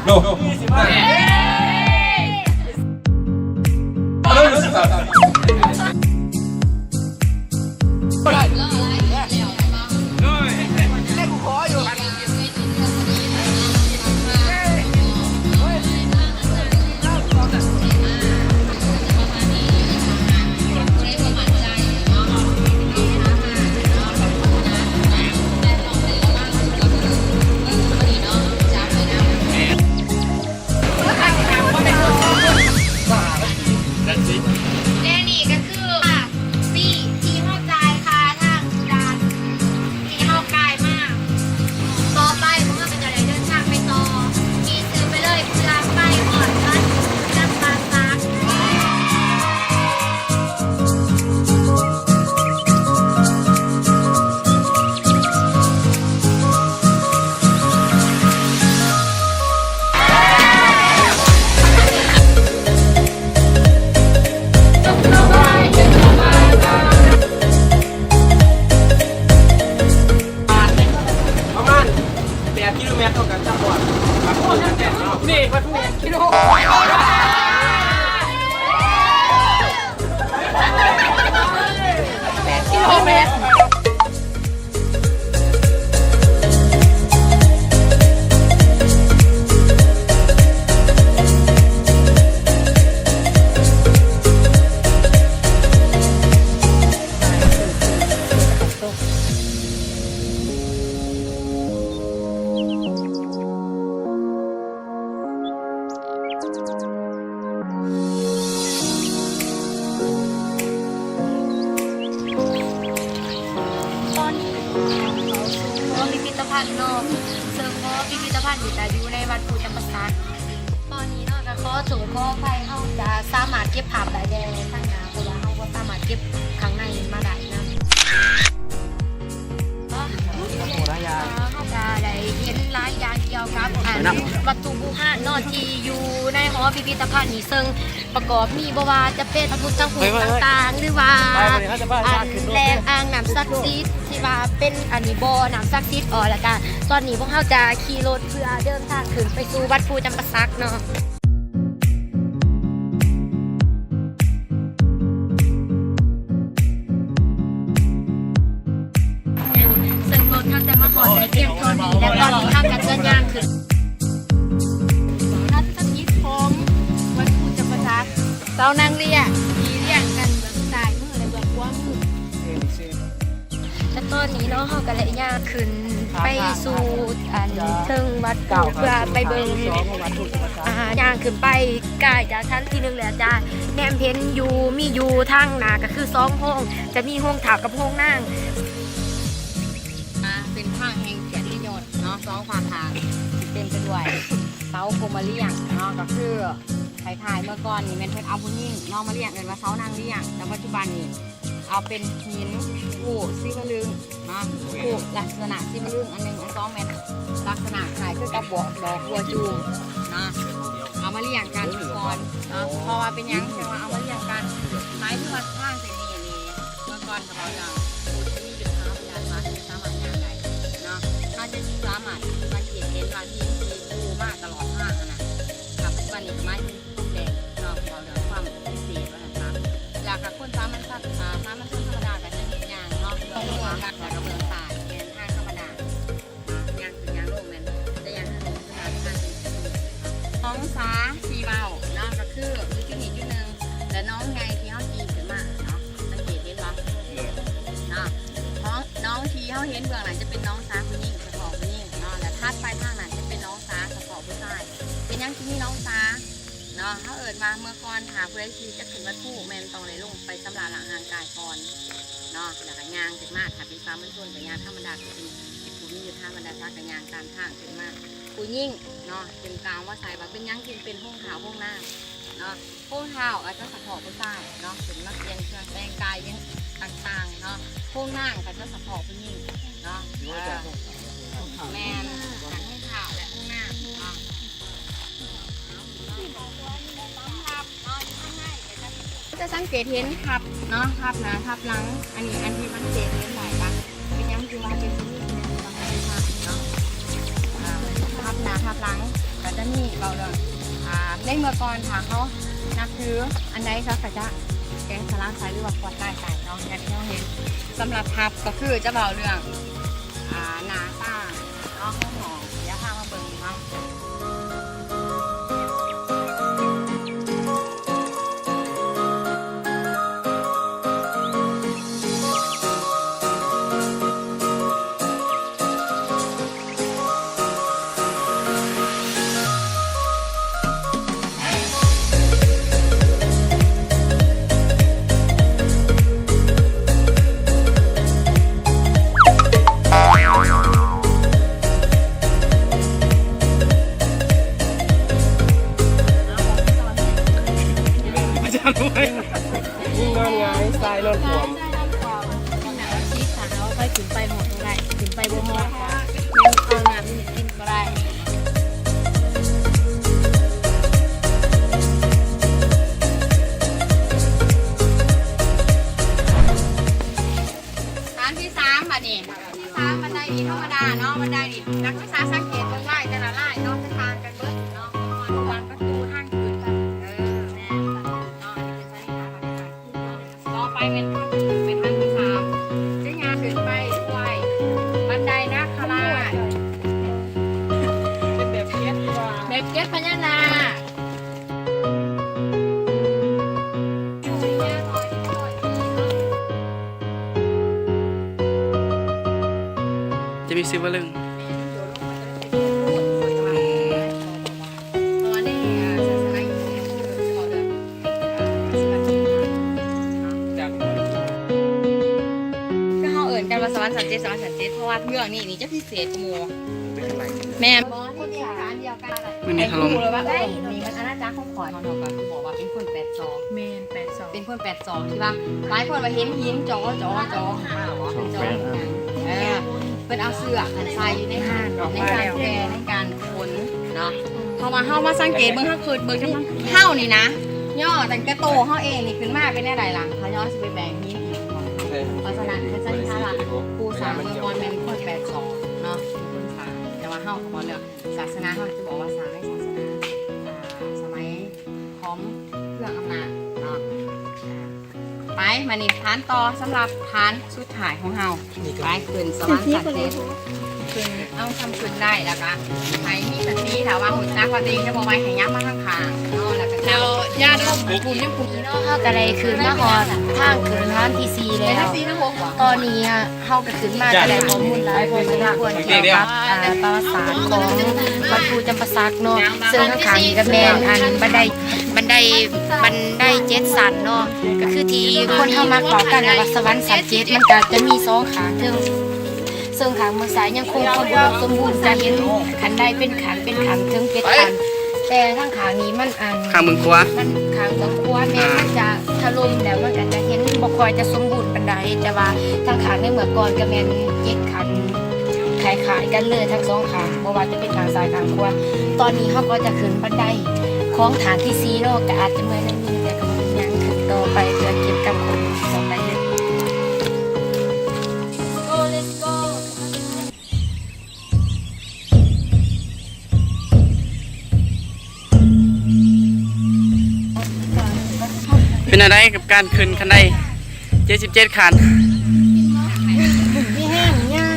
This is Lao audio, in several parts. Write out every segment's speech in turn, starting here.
ໂອ້ ແລະນີ້ກໍຄື ຟຣີທີ່ເຮົາຈ່າຍຄ່າທາງດ່ານທີ່ເຮົາກາຍມາ. ຕໍ່ໄປພວກເຮົາກໍຈະໄດ້ເດີນທາງໄປຕໍ່ ຂີ່ຊື່ໄປເລີຍ ເພື່ອໄປຮອດວັດຈຳປາສັກ. ປະມານແປດກິໂລແມັດ ເທົ່າກັນຈາກບ່ອນ ນີ້ວັດພູແປດກິໂລ ແປດກິໂລແມັດ. ຕອນນີ້ເຮົາເຂົ້າສູ່ຫໍພິພິທະພັນເນາະ ເຊິ່ງຫໍພິພິທະພັນນີ້ກະຢູ່ໃນວັດພູຈຳປາສັກ. ຕອນນີ້ເນາະ ກະຂໍໂທດຂໍອະໄພ ເຮົາຈະສາມາດເກັບພາບໄດ້ແດ່ທາງໜ້າ ເພາະວ່າເຮົາບໍ່ສາມາດເກັບຂ້າງໃນມາໄດ້ນຳ. ເຮົາກະໄດ້ເຫັນຫຼາຍຢ່າງກ່ຽວກັບ ອັນ ວັດຖຸບູຮານເນາະ ທີ່ຢູ່ໃນຫໍພິພິທະພັນນີ້ ເຊິ່ງປະກອບມີບໍ່ວ່າຈະເປັນພະພຸດທະຮູບຕ່າງໆ ຫຼືວ່າ ອັນ ແຫຼ່ງອ່າງນ້ຳສັກສິດ ທີ່ວ່າເປັນ ອັນນີ້ ບໍ່ນ້ຳສັກສິດ. ອໍ ແລ້ວກະຕອນນີ້ພວກເຮົາຈະຂີ່ລົດເພື່ອເດີນທາງຂຶ້ນໄປສູ່ວັດພູຈຳປາສັກເນາະ. ເຊິ່ງລົດເຮົາຈະມາຮອດໄດ້ພຽງເທົ່ານີ້ ແລະຕອນນີ້ເຮົາກະຈະຍ່າງຂຶ້ນ. ນ້ຳສັກສິດຂອງວັດພູຈຳປາສັກ ເສົານາງເລຍ ທີ່ລຽງກັນເບື້ອງຊ້າຍມື ແລະ ເບື້ອງຂວາມື. ແລະຕອນນີ້ເນາະ ເຮົາກະໄດ້ຍ່າງຂຶ້ນໄປສູ່ ອັນ ເທິງວັດພູ ເພື່ອໄປເບິ່ງ ອ່າ ຍ່າງຂຶ້ນໄປ ກາຍຈາກຊັ້ນທີໜຶ່ງແລ້ວ ຈະແນມເຫັນຢູ່ ມີຢູ່ທາງໜ້າກະຄືສອງໂຮງ ຈະມີໂຮງທ້າວກັບໂຮງນາງ. ອ່າ ເປັນທາງແຫ່ງກຽດຕິຍົດເນາະ ສອງຂ້າງທາງເຕັມໄປດ້ວຍເສົາໂກມາລຽງເນາະ ກະຄືຄ້າຍໆເມື່ອກ່ອນນີ້ແມ່ນເພິ່ນເອົາຜູ້ຍິງເນາະມາລຽງ ເອີ້ນວ່າເສົານາງລຽງ ແຕ່ປັດຈຸບັນນີ້ ເອົາເປັນຫີນພູສີວະລຶງເນາະ ພູລັກສະນະສີວະລຶງອັນໜຶ່ງ ອັນສອງແມ່ນລັກສະນະຄ້າຍຄືກັບບວກດອກບົວຈູມເນາະ ເອົາມາລຽງກັນກ່ອນເນາະ. ເພາະວ່າເປັນຫຍັງຈັ່ງວ່າເອົາມາລຽງກັນ? ໝາຍເຖິງວ່າທາງເສັ້ນນີ້ນີ້ ເມື່ອກ່ອນກະເວົ້າຢ່າງ ບໍ່ມີຢູ່ທາງທາງສາມາດຍ່າງໄດ້ເນາະ ເຮົາຈະສາມາດສັງເກດເຫັນວ່າຫີນທີ່ປູມາຕະຫຼອດທາງຫັ້ນນະ ປັດຈຸບັນນີ້ກະມາເປັນ ແດງເນາະ ເວົ້າເລື່ອງຄວາມພິເສດວ່າຊັ້ນຊະ. ແລ້ວກະຄົນສາມັນ ອາ ສາມັນຊົນທຳມະດາກະຈະເຮັດຍ່າງເນາະ ເບື້ອງຂວາ ແລ້ວກະເບື້ອງຊ້າຍແມ່ນທາງທຳມະດາ ຍ່າງຂຶ້ນຍ່າງລົງແມ່ນ ແຕ່ຍ່າງທາງລົງຄືວ່າທາງທີ່ສະດວກ. ໜອງສາທີ່ເວົ້າເນາະ ກະຄືຢູ່ຈຸດນີ້ຈຸດໜຶ່ງ ແລະໜອງໃຫຍ່ທີ່ເຮົາຂີ່ຂຶ້ນມາເນາະ ສັງເກດເຫັນບໍ່ເນາະ? ໜອງ ໜອງທີ່ເຮົາເຫັນເບື້ອງນັ້ນຈະເປັນໜອງສາຜູ້ຍິງ ສະເພາະຜູ້ຍິງເນາະ ແລະຖັດໄປທາງນັ້ນຈະເປັນໜອງສາສະເພາະຜູ້ຊາຍ. ເປັນຫຍັງຈຶ່ງມີໜອງສາ ເນາະ ເຮົາເອີ້ນວ່າເມື່ອກ່ອນຖ້າຜູ້ໃດທີ່ຈະຂຶ້ນວັດພູແມ່ນຕ້ອງໄດ້ລົງໄປຊຳລະລ້າງຮ່າງກາຍກ່ອນເນາະ ແລ້ວກະຍ່າງຂຶ້ນມາ. ຖ້າເປັນສາມັນຊົນກະຍ່າງທຳມະດາ ເປັນຜູ້ມີຢູ່ທາງບັນດາສັກກະຍ່າງຕາມທາງຂຶ້ນມາ. ຜູ້ຍິງເນາະ ຈຶ່ງກ່າວມາໃສ່ວ່າເປັນຫຍັງຈຶ່ງເປັນໂຮງທ້າວໂຮງນາງເນາະ. ໂຮງທ້າວກະຈະສະເພາະຜູ້ຊາຍເນາະ ເປັນມາປ່ຽນເຄື່ອງແປງກາຍຫຍັງຕ່າງໆເນາະ. ໂຮງນາງກະຈະສະເພາະຜູ້ຍິງເນາະ. ແມ່ນ ໂຮງທ້າວ ແລະ ໂຮງນາງເນາະ. ຈະສັງເກດເຫັນທັບເນາະ ທັບໜ້າທັບຫຼັງ. ອັນນີ້ອັນທີ່ສັງເກດເຫັນໄດ້ກະເປັນຫຍັງຈຶ່ງວ່າເປັນຜູ້ຍິງເນາະ ອ່າ ທັບໜ້າທັບຫຼັງ. ຈະມີເວົ້າເລື່ອງ ອ່າ ໃນເມື່ອກ່ອນຖ້າເຮົານັບຖືອັນໃດ ເຂົາກໍຈະແກະສະຫຼັກໃສ່ ຫຼືວ່າຂວດນ້ຳໃສ່ເນາະ ຢ່າງທີ່ເຮົາເຫັນ. ສຳລັບທັບກໍຄືຈະເວົ້າເລື່ອງ ອ່າ ໜ້າຕາເນາະ ຫ້ອງໆ ດຽວພາມາເບິ່ງເນາະ. ຍິງນອນຫງາຍ ຊາຍນອນຂວາມ. ຊີສາວ ຄ່ອຍຂຶ້ນໄປຮອດບໍ່ໄດ້ ຂຶ້ນໄປບໍ່ຮອດ ເອົານ້ຳນີ້ກິນບໍ່ໄດ້. ຖານທີສາມ ບາດນີ້ ຖານທີສາມ ບັນໄດນີ້ທຳມະດາເນາະ ບັນໄດນີ້ ນັກສຶກສາສັງເກດເບິ່ງລາຍແຕ່ລະລາຍເນາະ ຈະຕ່າງກັນເບິດເນາະ ເພາະວ່າປະຕູທາງຂຶ້ນ ເອີ ແມ່ນເນາະ ອັນນີ້ເປັນສັນນິຖານ ຕໍ່ໄປແມ່ນ ເປັນອັນທີສາມ ຈະຍ່າງຂຶ້ນໄປດ້ວຍບັນໄດນາຄະລາດ ເປັນແບບເຈັດວ່າ ແບບເຈັດພະຍານາກ. ຈະມີຊື່ວ່າເລິງ ອືມ ເພາະວ່າໃນ ອ່າ ສາສະໜາອິນເດີ ເຂົາເອີ້ນ ອ່າ ປະຕິບັດເນາະ ຄືເຮົາເອີ້ນກັນວ່າສະຫວັນສັນເຈັດ ສະຫວັນສັນເຈັດ ເພາະວ່າເບື້ອງນີ້ນີ້ຈະພິເສດກວ່າໝູ່ ແມ່ນບໍ່? ມື້ນີ້ຖະຫຼົ່ມ ໄດ້ ນີ້ມັນອານາຈັກຂອງຂ້ອຍ ເຮົາກໍຄືບອກວ່າເປັນຄົນແປດສອງ ແມ່ນ ແປດສອງ ເປັນຄົນແປດສອງ ທີ່ວ່າຫຼາຍຄົນວ່າເຫັນຫີນຈໍ່ ຈໍ່ ຈໍ່ ເອີ ເພິ່ນເອົາເຊືອກຫັ້ນໃສ່ຢູ່ໃນ ໃນການແກ່ ໃນການຂົນເນາະ ເພາະວ່າເຮົາມາສັງເກດເບິ່ງ ເຮົາຄິດເບິ່ງ ເຮົານີ້ນະ ຍໍຕັ້ງແຕ່ໂຕເຮົາເອງນີ້ຂຶ້ນມາເປັນແນວໃດລະ ເຂົາຍ້ອນຊິໄປແບ່ງຫີນອີກ ເພາະສະນັ້ນ ເພິ່ນສັນນິຖານວ່າຜູ້ສ້າງເມືອງກ່ອນແມ່ນຄົນແປດສອງເນາະ ເປັນຄົນສ້າງ ແຕ່ວ່າເຮົາກໍບໍ່ເລືອກ ສາສະໜາເຮົາຈະບອກວ່າສ້າງໃນສາສະໜາ ອ່າ ສະໄໝຂອງເຄື່ອງອຳນາດເນາະ ອ່າ ໄປ ມານີ້ຖານຕໍ່ ສຳລັບຖານສຸດທ້າຍຂອງເຮົາ ໄປຂຶ້ນສະຫວັນຊັ້ນເຈັດ ຂຶ້ນ ເອົາຊ່ຳຂຶ້ນໄດ້ ແລ້ວກະໃຫ້ມີສະຕິ ຖ້າວ່າຮູ້ຈັກວ່າຕົວເອງຈະບໍ່ໄຫວ ໃຫ້ຍັບມາທາງຂ້າງເນາະ ແລ້ວກະ ແລ້ວຢ່າລົບ ບຸນຍັງ ເນາະ ເຮົາກະໄດ້ຂຶ້ນມາຮອດທາງຂຶ້ນຖານທີສີ່ແລ້ວ ຕອນນີ້ ເຮົາກໍຂຶ້ນມາກໍໄດ້ຂໍ້ມູນຫຼາຍພໍສົມຄວນກ່ຽວກັບ ອ່າ ປະຫວັດສາດຂອງວັດພູຈຳປາສັກເນາະ ເຊິ່ງຂ້າງໆນີ້ກໍແມ່ນ ອັນ ບັນໄດ ບັນໄດ ບັນໄດເຈັດຊັ້ນເນາະ ກໍຄືທີ່ຄົນເຮົາມັກເວົ້າກັນວ່າສະຫວັນຊັ້ນເຈັດ ມັນກໍຈະມີສອງຂ້າງເທິງ ເຊິ່ງຂ້າງເບື້ອງຊ້າຍຍັງຄົງຄວາມອຸດົມສົມບູນ ຈະເຫັນຂັ້ນໄດເປັນຂັ້ນ ເປັນຂັ້ນເຖິງເຈັດຂັ້ນ ແຕ່ທາງຂ້າງນີ້ມັນ ອັນ ຂ້າງເບື້ອງຂວາ ມັນ ຂ້າງເບື້ອງຂວາແມ່ນ ອ່າ ມັນຈະຖະຫຼົ່ມແລ້ວ ມັນກໍຈະເຫັນບໍ່ຄ່ອຍຈະສົມບູນປານໃດ ແຕ່ວ່າທາງຂ້າງໃນເມື່ອກ່ອນກໍແມ່ນເຈັດຂັ້ນ ຄ້າຍໆກັນເລີຍທັງສອງຂ້າງ ບໍ່ວ່າຈະເປັນຂ້າງຊ້າຍຂ້າງຂວາ. ຕອນນີ້ເຮົາກໍຈະຂຶ້ນບັນໄດຂອງຖານທີສີ່ເນາະ ກໍອາດຈະເມື່ອຍໜ້ອຍໜຶ່ງ ແຕ່ກໍບໍ່ເປັນຫຍັງ ຂຶ້ນຕໍ່ໄປເພື່ອເກັບກຳຂໍ້ມູນຕໍ່ໄປເລີຍ. Let's go, let's go. ເປັນແນວໃດກັບການຂຶ້ນຂັ້ນໄດເຈັດສິບເຈັດຂັ້ນ? ມີແຮງຍ່າງ.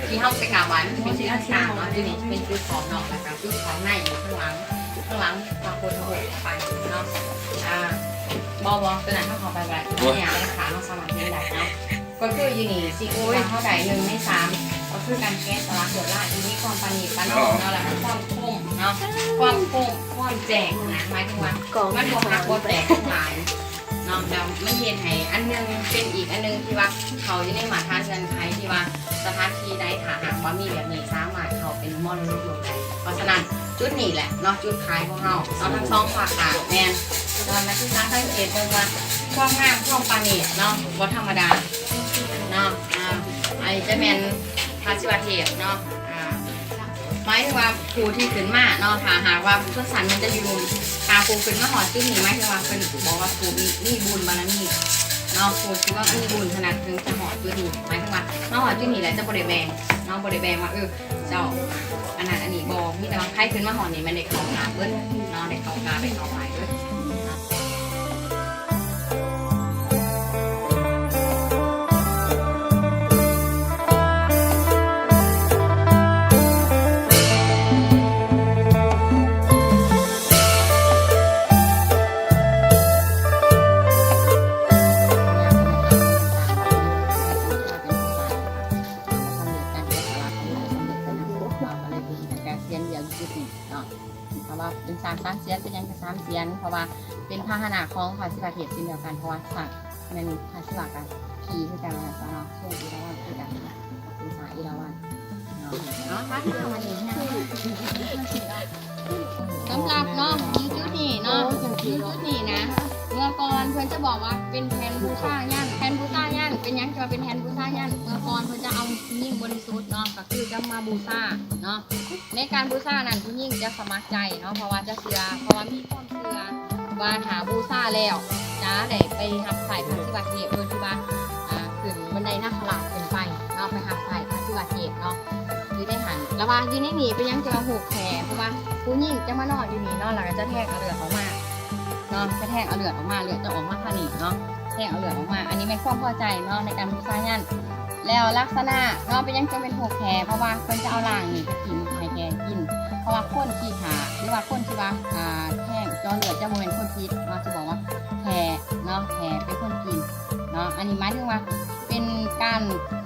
ທີ່ເຮົາໄປກາບໄຫວ້ ມັນຈະເປັນຈຸດຕ່າງເນາະ ຈຸດນີ້ຈະເປັນຈຸດຂອບນອກ ແລ້ວກໍຈຸດຂອງໃນຢູ່ຂ້າງຫຼັງ ຂ້າງຫຼັງທາງຄົນເຮົາໄປເນາະ. ອ່າ ບໍ່ ບໍ່ ຕົວນັ້ນເຮົາເຂົ້າໄປບໍ່ໄດ້ ເຮົາຍ່າງໄປທາງຂ້າງ ເຮົາສາມາດເຫັນໄດ້ເນາະ. ກໍຄືຢູ່ນີ້ ຊິໂອຍ ເຮົາໄດ້ໜຶ່ງໃນສາມ ກໍ ຄືການແກະສະຫຼັກລວດລາຍທີ່ມີຄວາມປານີດປານອອມເນາະ ແລ້ວກໍຄວາມຄົມເນາະ ຄວາມຄົມ ຄວາມແຈ້ງນະ ໝາຍເຖິງວ່າມັນບໍ່ຫັກບໍ່ແຕກທັງຫຼາຍເນາະ ແລ້ວມັນເຮັດໃຫ້ອັນໜຶ່ງເປັນອີກອັນໜຶ່ງທີ່ວ່າເຂົ້າຢູ່ໃນມາດຕະຖານເງື່ອນໄຂທີ່ວ່າ ສະຖານທີ່ໃດຖ້າຫາກວ່າມີແບບນີ້ ສາມາດເຂົ້າເປັນມໍລະດົກໂລກໄດ້. ເພາະສະນັ້ນ ຈຸດນີ້ແຫຼະເນາະ ຈຸດຂາຍຂອງເຮົາເນາະ ທັງສອງພາກຂ້າງ ແມ່ນ ແຕ່ວ່ານັກສຶກສາສັງເກດເບິ່ງວ່າ ຄວາມງາມ ຄວາມປານີດເນາະ ບໍ່ທຳມະດາເນາະ. ອາ ອັນນີ້ຈະແມ່ນພະສິວະເທບເນາະ ອາ ໝາຍເຖິງວ່າຜູ້ທີ່ຂຶ້ນມາເນາະ ຖ້າຫາກວ່າຊົນຊັ້ນເພິ່ນຈະຢູ່ລຸ່ມ ຖ້າຜູ້ຂຶ້ນມາຮອດຈຸດນີ້ ໝາຍເຖິງວ່າເພິ່ນບອກວ່າຜູ້ມີ ມີບຸນບາລະມີເນາະ ຜູ້ທີ່ວ່າມີບຸນຂະໜາດເຖິງຈະຮອດຈຸດນີ້ ໝາຍເຖິງວ່າມາຮອດຈຸດນີ້ແລ້ວຈະບໍ່ໄດ້ແບ່ງເນາະ ບໍ່ໄດ້ແບ່ງວ່າ ເອີ ເຈົ້າອັນນັ້ນອັນນີ້ບໍ່ ມີແຕ່ວ່າໃຜຂຶ້ນມາຮອດນີ້ແມ່ນໄດ້ເຂົ້າກາບເບິດເນາະ ໄດ້ເຂົ້າກາບໄດ້ເຂົ້າໄປເບິດ. ສຳເລັດການແກະສະຫຼັກ ສຳເລັດໄປນຳ ເຮົາກໍເລີຍເປັນການແກະສຽນດຽວຢູ່ຈຸດນີ້ເນາະ ເພາະວ່າເປັນຊ້າງສາມສຽນ ເປັນຫຍັງກໍສາມສຽນ ເພາະວ່າເປັນພາຫະນະຂອງພະສິວະເທບເຊັ່ນດຽວກັນ ເພາະວ່າຊ້າງແມ່ນພະສິວະກໍຂີ່ຄືກັນ ວ່າຊັ້ນເນາະ ຊົງເອຣາວັນຄືກັນ ເປັນຊ້າງເອຣາວັນເນາະ ເນາະ ມາເນາະ ມາເນາະ. ສຳລັບເນາະ ຢູ່ຈຸດນີ້ເນາະ ຢູ່ຈຸດນີ້ນະ ເມື່ອກ່ອນເພິ່ນຈະບອກວ່າເປັນແທ່ນບູຊາຍັນ ແທ່ນບູຊາຍັນ ເປັນຫຍັງຈຶ່ງວ່າເປັນແທ່ນບູຊາຍັນ? ເມື່ອກ່ອນເພິ່ນຈະເອົາຜູ້ຍິງບໍລິສຸດເນາະ ກໍຄືຈະມາບູຊາເນາະ ໃນການບູຊານັ້ນ ຜູ້ຍິງຈະສະໝັກໃຈເນາະ ເພາະວ່າຈະເຊື່ອ ເພາະວ່າມີຄວາມເຊື່ອວ່າຖ້າບູຊາແລ້ວ ຈະໄດ້ໄປຮັບໃຊ້ພະສິວະເທບ ໂດຍທີ່ວ່າ ອ່າ ຂຶ້ນບັນໄດນາຄະລາດຂຶ້ນໄປເນາະ ໄປຮັບໃຊ້ພະສິວະເທບເນາະ ຢູ່ໃນຫັ້ນ ແລ້ວວ່າຢູ່ໃນນີ້ເປັນຫຍັງຈຶ່ງວ່າຮູບແຜ່ ເພາະວ່າຜູ້ຍິງຈະມານອນຢູ່ນີ້ເນາະ ແລ້ວກໍຈະແທງເອົາເລືອດອອກມາເນາະ ຈະແທງເອົາເລືອດອອກມາ ເລືອດຈະອອກມາທາງນີ້ເນາະ ແທງເອົາເລືອດອອກມາ ອັນນີ້ແມ່ນຄວາມພໍໃຈເນາະ ໃນການບູຊາຍັນ. ແລ້ວລັກສະນະເນາະ ເປັນຫຍັງຈຶ່ງເປັນຮູບແຜ່ ເພາະວ່າເພິ່ນຈະເອົາລ່າງນີ້ໄປກິນໃຫ້ແກກິນ ເພາະວ່າຄົນທີ່ຂ້າ ຫຼືວ່າຄົນທີ່ວ່າ ອ່າ ແທງເຈາະເລືອດຈະບໍ່ແມ່ນຄົນຜິດເນາະ ຈະບອກວ່າແຜ່ເນາະ ແຜ່ເປັນຄົນກິນເນາະ ອັນນີ້ໝາຍເຖິງວ່າ ເປັນການ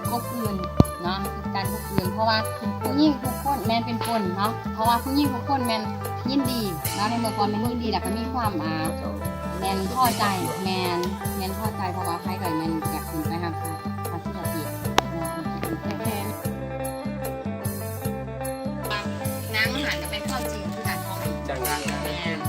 ກົບເຄືນເນາະ ເປັນການກົບເຄືນ ເພາະວ່າຜູ້ຍິງທຸກຄົນແມ່ນເປັນຄົນເນາະ ເພາະວ່າຜູ້ຍິງທຸກຄົນແມ່ນຍິນດີເນາະ ໃນເມື່ອກ່ອນແມ່ນຍິນດີ ແລ້ວກໍມີຄວາມ ອ່າ ແມ່ນພໍໃຈ ແມ່ນ ແມ່ນພໍໃຈ ເພາະວ່າໃຜກໍແມ່ນຢາກຂຶ້ນໄປຮັບພະສິວະເທບເນາະ ແມ່ນ ໜັງຫັ້ນກໍເປັນຄວາມຈິງຄືກັນເນາະ ຈັງ ແມ່ນ.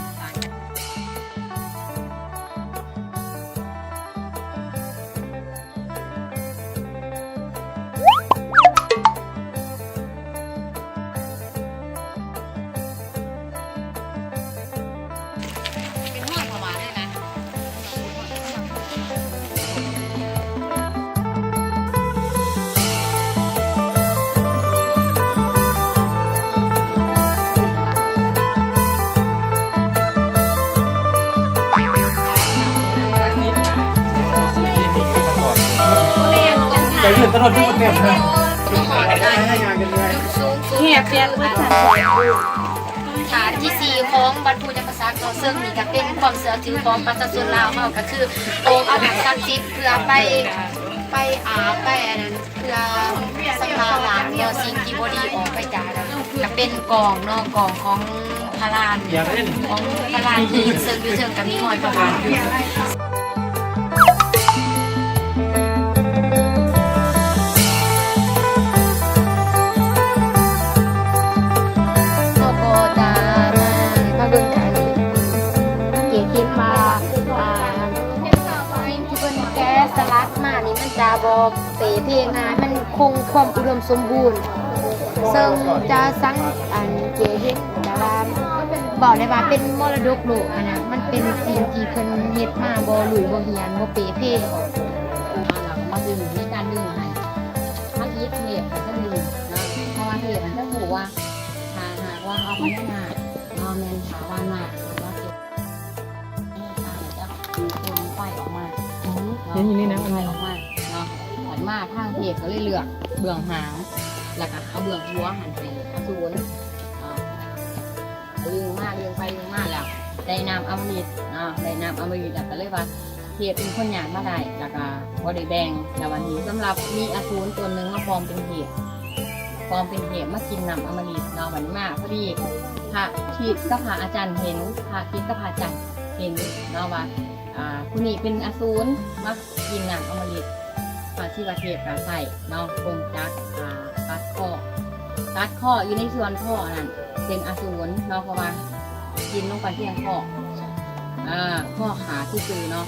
ເປັນຮອຍຜ້າບາດເລີຍນະ ຈະຢືນຕະຫຼອດທີ່ບໍ່ເຕັມນະ ແຫ່ປ່ຽນເບິດ ຖານທີສີ່ຂອງວັດພູຈຳປາສັກເນາະ ເຊິ່ງນີ້ກໍເປັນຄວາມເຊື່ອຖືຂອງປະຊາຊົນລາວເຮົາ ກໍຄືໂຕອາໜາຈັກສິດ ເພື່ອໄປ ໄປອາບ ໄປອັນນັ້ນ ເພື່ອສຳລະລ້າງເນາະ ສິ່ງທີ່ບໍ່ດີອອກໄປຈາກ ກໍເປັນກອງເນາະ ກອງຂອງພະລານ ຂອງພະລານທີ່ເຊິ່ງຢູ່ເທິງກໍມີຮອຍພະບາດຢູ່. ເຮົາກໍຈະມາ ມາເບິ່ງກັນ ເກດເຫັນວ່າ ອ່າ ທີ່ເພິ່ນແກະສະຫຼັກມານີ້ ມັນຈະບໍ່ເປ່ເພງ່າຍ ມັນຄົງຄວາມອຸດົມສົມບູນ ເຊິ່ງຈະສັງ ອັນ ເກດເຫັນ ແບບວ່າ ເວົ້າໄດ້ວ່າເປັນມໍລະດົກໂລກຫັ້ນນະ ມັນເປັນສິ່ງທີ່ເພິ່ນເຮັດມາບໍ່ລຸຍບໍ່ເຮຍ ບໍ່ເປ່ເພ ເນາະ ແລ້ວກໍມາດຶງ ໃນການດຶງໃຫ້ທຳອິດເທບເພິ່ນດຶງເນາະ ເພາະວ່າເທບມັນຈະຮູ້ວ່າ ຖ້າຫາກວ່າເອົາພະຍານາກເນາະ ແມ່ນຖ້າວ່ານາກ ເນາະ ເທບມັນຈະໂປ່ງໄຟອອກມາ ອືມ ເນາະ ເຫັນຢູ່ໃນໜັງ ໂປ່ງໄຟອອກມາເນາະ ອອກມາທາງເທບກໍເລີຍເລືອກເບື້ອງຫາງ ແລ້ວກໍເອົາເບື້ອງຫົວຫັ້ນໄປສູນເນາະ. ລຶ້ງມາ ລຶ້ງໄປດຶງມາແລ້ວ ໄດ້ນ້ຳອຳມະລິດເນາະ ໄດ້ນ້ຳອຳມະລິດ ແລ້ວກໍເລີຍວ່າເທບເປັນຄົນຍ່າງມາໄດ້ ແລ້ວກໍບໍ່ໄດ້ແບ່ງ ແລ້ວບັດນີ້ສຳລັບມີອະສູນຕົນໜຶ່ງມາປອມເປັນເທບ ປອມເປັນເທບມາກິນນ້ຳອຳມະລິດເນາະ. ບັດນີ້ມາພໍດີ ພະທິດກັບພະອາຈັນເຫັນ ພະທິດກັບພະອາຈັນເຫັນເນາະວ່າ ອ່າ ຜູ້ນີ້ເປັນອະສູນ ມາກິນນ້ຳອຳມະລິດ. ພະສິວະເທບກໍໃຊ້ເນາະ ກົງຈັກ ອ່າ ຕັດຂໍ້ ຕັດຂໍ້ຢູ່ໃນສ່ວນທໍ່ນັ້ນ ເປັນອະສູນເນາະ ເພາະວ່າກິນລົງໄປພຽງຂໍ້ ອ່າ ຂໍ້ຂາຊື່ໆເນາະ.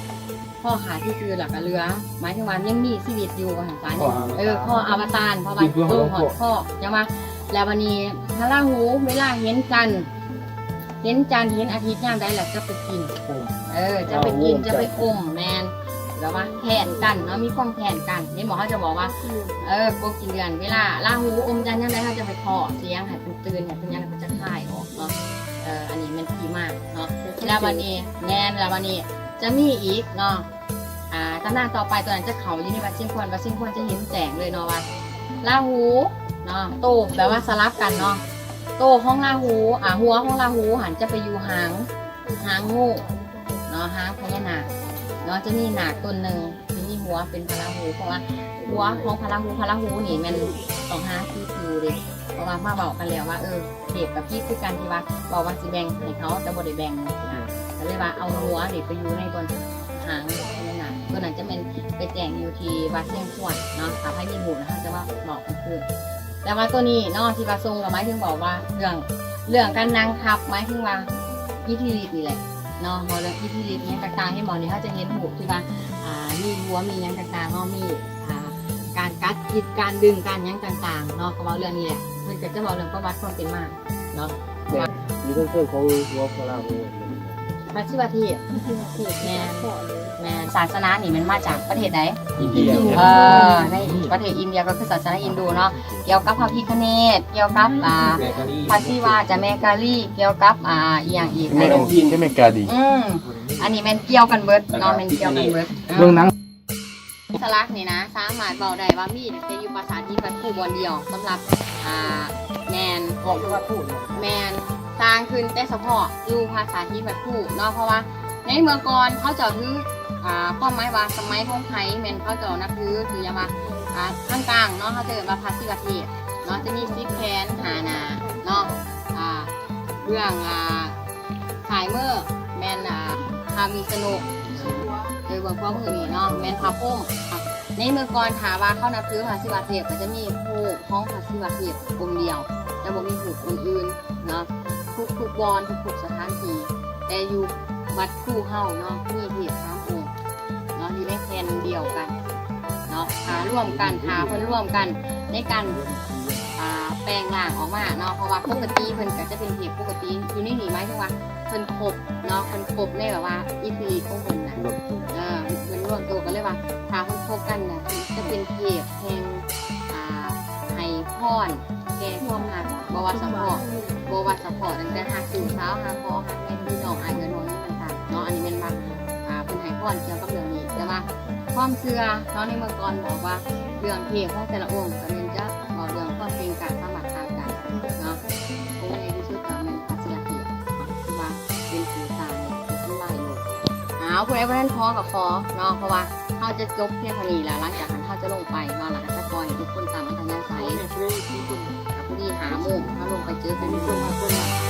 ຂໍ້ຂາຊື່ໆ ແລ້ວກໍເຫຼືອ ໝາຍເຖິງວ່າຍັງມີຊີວິດຢູ່ວ່າຊັ້ນຊະ. ເອີ ຂໍ້ອະວະຕານ ເພາະວ່າໂຕຮອດຂໍ້ ຈັ່ງວ່າ. ແລ້ວບັດນີ້ພະລາຫູເວລາເຫັນຈັນ ເຫັນຈັນເຫັນອາທິດຍາມໃດ ແລ້ວຈະໄປກິນ ເອີ ຈະໄປກິນ ຈະໄປອົມ ແມ່ນ ແບບວ່າແຄ້ນກັນເນາະ ມີຄວາມແຄ້ນກັນ. ເຫັນບໍ່ ເຮົາຈະບອກວ່າ ເອີ ກົບກິນເດືອນ ເວລາລາຫູອົມຈັນຍາມໃດ ເຮົາຈະໄປເຄາະສຽງໃຫ້ເພິ່ນຕື່ນ ໃຫ້ເພິ່ນຫຍັງ ເພິ່ນຈະຄາຍອອກເນາະ. ເອີ ອັນນີ້ແມ່ນທີ່ມາເນາະ. ແລ້ວບັດນີ້ ແມ່ນ ແລ້ວບັດນີ້ຈະມີອີກເນາະ ອ່າ ຕຳນານຕໍ່ໄປ ຕົວນັ້ນຈະເຂົ້າຢູ່ໃນວັດຊຽງຄວນ ວັດຊຽງຄວນຈະເຫັນແຈ້ງເລີຍເນາະວ່າ ລາຫູເນາະ ໂຕ ແບບວ່າສະຫຼັບກັນເນາະ ໂຕຂອງລາຫູ ອ່າ ຫົວຂອງລາຫູຫັ້ນຈະໄປຢູ່ຫາງ ຫາງງູເນາະ ຫາງພະຍານາກເນາະ. ຈະມີນາກຕົນໜຶ່ງທີ່ມີຫົວເປັນພະລາຫູ ເພາະວ່າຫົວຂອງພະລາຫູ ພະລາຫູນີ້ແມ່ນຕ້ອງຫາທີ່ຢູ່ເດ້ ເພາະວ່າມາເວົ້າກັນແລ້ວວ່າ ເອີ ເທບກັບຜີຄືກັນ ທີ່ວ່າເວົ້າວ່າຊິແບ່ງໃຫ້ເຂົາ ແຕ່ບໍ່ໄດ້ແບ່ງນະ ກໍເລີຍວ່າເອົາຫົວນີ້ໄປຢູ່ໃນບ່ອນຫາງພະຍານາກ. ຕົວນັ້ນຈະແມ່ນໄປແຈ້ງຢູ່ທີ່ວັດຊຽງຄວນເນາະ ຖ້າໃຜມີຮູບນະ ເຮົາຈະມາເວົ້າກັນຄືນ. ແຕ່ວ່າຕົວນີ້ເນາະ ທີ່ວ່າຊົງກໍໝາຍເຖິງບອກວ່າເລື່ອງ ເລື່ອງການນັ່ງທັບ ໝາຍເຖິງວ່າອິດທິລິດນີ້ແຫຼະເນາະ ເວົ້າເລື່ອງອິດທິລິດຫຍັງຕ່າງໆ. ເຫັນບໍ່ນີ້ ເຮົາຈະເຫັນຮູບທີ່ວ່າ ອ່າ ມີຫົວມີຫຍັງຕ່າງໆເນາະ ມີ ອ່າ ການກັດ ການດຶງ ການຫຍັງຕ່າງໆເນາະ ກໍເວົ້າເລື່ອງນີ້ແຫຼະ. ເພິ່ນກໍຈະເວົ້າເລື່ອງປະຫວັດຄວາມເປັນມາເນາະ ແມ່ນ ຢູ່ເທິງໆຂອງຫົວພະລາຫູ ພະສິວະເທບ ແມ່ນ ແມ່ນ. ສາສະໜານີ້ແມ່ນມາຈາກປະເທດໃດ? ອິນເດຍ. ເອີ ໃນປະເທດອິນເດຍ ກໍຄືສາສະໜາຮິນດູເນາະ ກ່ຽວກັບພະພິຄະເນດ ກ່ຽວກັບ ອ່າ ພະສິວະ ຈະແມ່ກາລີ ກ່ຽວກັບ ອ່າ ອີ່ຫຍັງອີກ ແມ່ກາລີ ອືມ ອັນນີ້ແມ່ນກ່ຽວກັນເບິດເນາະ ແມ່ນກ່ຽວກັນເບິດ. ເອີ ເບິ່ງໜັງ ສະຫຼັກນີ້ນະ ສາມາດເວົ້າໄດ້ວ່າມີແຕ່ຢູ່ປາສາດຫີນວັດພູບ່ອນດຽວ ສຳລັບ ອ່າ ແມ່ນ ຂອງວັດພູ ແມ່ນ ສ້າງຂຶ້ນແຕ່ສະເພາະຢູ່ປາສາດຫີນວັດພູເນາະ ເພາະວ່າໃນເມື່ອກ່ອນເຂົາເຈົ້າຖື ອ່າ ຄວາມໝາຍວ່າສະໄໝຂອງໄທແມ່ນເຂົາເຈົ້ານັບຖື ຄືຢ່າງວ່າ ອ່າ ທາງກາງເນາະ ເຂົາຈະເອີ້ນວ່າພະສິວະເທບເນາະ ຈະມີສິບແຂນຫ້າໜ້າເນາະ ອ່າ ເບື້ອງ ອ່າ ຊ້າຍມືແມ່ນ ອ່າ ພະວິສະນຸ ໂດຍເບື້ອງຂວາມືນີ້ເນາະ ແມ່ນພະພົມ. ໃນເມື່ອກ່ອນຖ້າວ່າເຂົານັບຖືພະສິວະເທບ ກໍຈະມີຮູບຂອງພະສິວະເທບອົງດຽວ ຈະບໍ່ມີຮູບອົງອື່ນເນາະ. ທຸກໆບ່ອນ ທຸກໆສະຖານທີ່ ແຕ່ຢູ່ວັດພູເຮົາເນາະ ມີເທບສາມອົງເນາະ ຢູ່ໃນແທ່ນດຽວກັນເນາະ ຖ້າລວມກັນ ຖ້າເພິ່ນລວມກັນໃນການ ອ່າ ແປງຮ່າງອອກມາເນາະ ເພາະວ່າປົກກະຕິເພິ່ນກໍຈະເປັນເທບປົກກະຕິ ຢູ່ໃນນີ້ໝາຍເຖິງວ່າ ເພິ່ນຄົບເນາະ ເພິ່ນຄົບໃນແບບວ່າອິດທິລິດຂອງເພິ່ນນະ ເອີ ເພິ່ນລວມໂຕກັນເລີຍວ່າ ຖ້າເພິ່ນຄົບກັນນະ ຈະເປັນເທບແຫ່ງ ອ່າ ໃຫ້ພອນແກ່ຄວາມຮັກ ບໍ່ວ່າສະເພາະ ບໍ່ວ່າສະເພາະຕັ້ງແຕ່ຮັກລູກສາວ ຮັກພໍ່ ຮັກແມ່ ພີ່ນ້ອງ ອ້າຍເອື້ອຍນ້ອງ ຫຍັງຕ່າງໆເນາະ. ອັນນີ້ແມ່ນວ່າ ອ່າ ເພິ່ນໃຫ້ພອນກ່ຽວກັບເລື່ອງນີ້ ແຕ່ວ່າຄວາມເຊື່ອເນາະ ໃນເມື່ອກ່ອນບອກວ່າເລື່ອງເທບຂອງແຕ່ລະອົງກໍແມ່ນຈະເວົ້າເລື່ອງຄວາມເກັ່ງກາດສາມາດຕ່າງກັນເນາະ. ອົງໃຫຍ່ທີ່ສຸດກໍແມ່ນພະສິວະເທບ ທີ່ວ່າເປັນຜູ້ສ້າງ ເປັນຜູ້ທຳລາຍໂລກ. ອ້າວ ຜູ້ໃດບໍ່ທັນຂໍກໍຂໍເນາະ ເພາະວ່າເຮົາຈະຈົບພຽງເທົ່ານີ້ແລ້ວ ຫຼັງຈາກນັ້ນເຮົາຈະລົງໄປເນາະ ແລ້ວກໍຈະປ່ອຍໃຫ້ທຸກຄົນຕາມອັດທະຍາໄສ. ກໍພໍດີຫ້າໂມງ ເຮົາລົງໄປເຈີກັນຢູ່